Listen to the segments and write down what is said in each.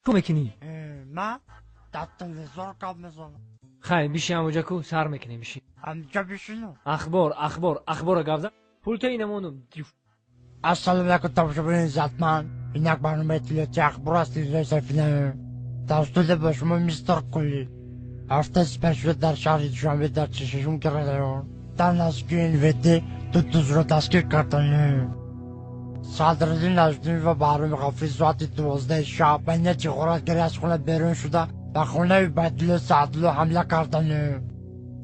Ку мекунӣ? Ман дар телевизор гап мезанам. Хай, биши ҳамоҷа, ку сар мекунем, биши. Ҳамҷа бишинам? Ахбор, ахбор, ахбора гап зан. Пулта инамонум. Ассалому алайкум, тамошобинони иззатманд. Ин як барномаи иттилоотии ахбор аст, телевизиони Сафина. Дар студия бо шумо мистер Кулли. Ҳафтаи сипаришуда дар шаҳри Душанбе дар 46 район дар наздикии НВД ду дузро дастгир карданд. Садриддин Наҷмиддин ва Баҳроми Ғафурӣ соати 12 шаб ба нияти ғоратгарӣ аз хона берун шуда, ба хонаи Убайдулло Саъдулло ҳамла карданд.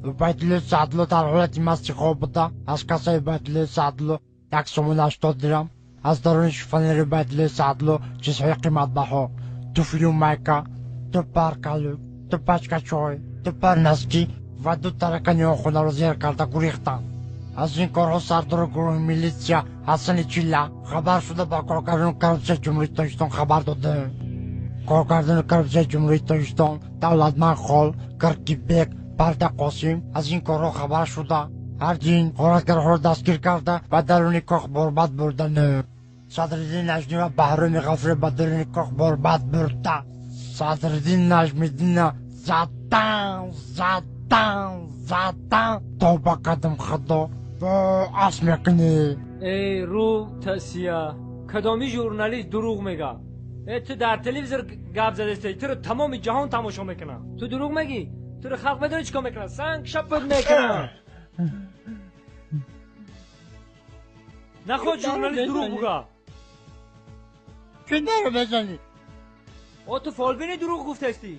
Убайдулло Саъдулло дар ҳолати масти хоб буда, аз кассаи Убайдулло Саъдулло 1 сомон 80 дирам, аз даруни шифонери Убайдулло Саъдулло чизҳои қиматбаҳо: туфлю майка, ду пар калӯк, ду пачка чой, ду пар носки ва ду таракани он хонаро зер карда гурехтанд. Аз ин корҳо сардори гурӯҳи милитсия Ҳасани Чилла хабар шуда, ба коргардони коррупсияи Ҷумҳурии Тоҷикистон хабар доданд. Коргардони коррупсияи Ҷумҳурии Тоҷикистон Давлатманд Хол, Киркибек, Парда Қосим аз ин корҳо хабар шуда, ҳардуин ғоратгарҳоро дастгир карда, ба даруни кох борбад бурданд. Садриддин Наҷмӣ ва Баҳроми Ғафурӣ ба даруни кох борбад бурда, Садриддин Наҷмиддинна задан, задан, задан. Тавба кардам, Худо, ас мекунӣ. Эй, рӯ тасия, кадоми журналист дурӯғ мега? Э, ту дар телевизор гап задастӣ, туро тамоми ҷаҳон тамошо мекунад, ту дурӯғ мегӣ? Туро халқ медонӣ чӣ кор мекунад? Санг шапат мекунад. Наход журналист дурӯғ буга. Чӣ даро мезанӣ? О, ту фолбини, дурӯғ гуфтастӣ.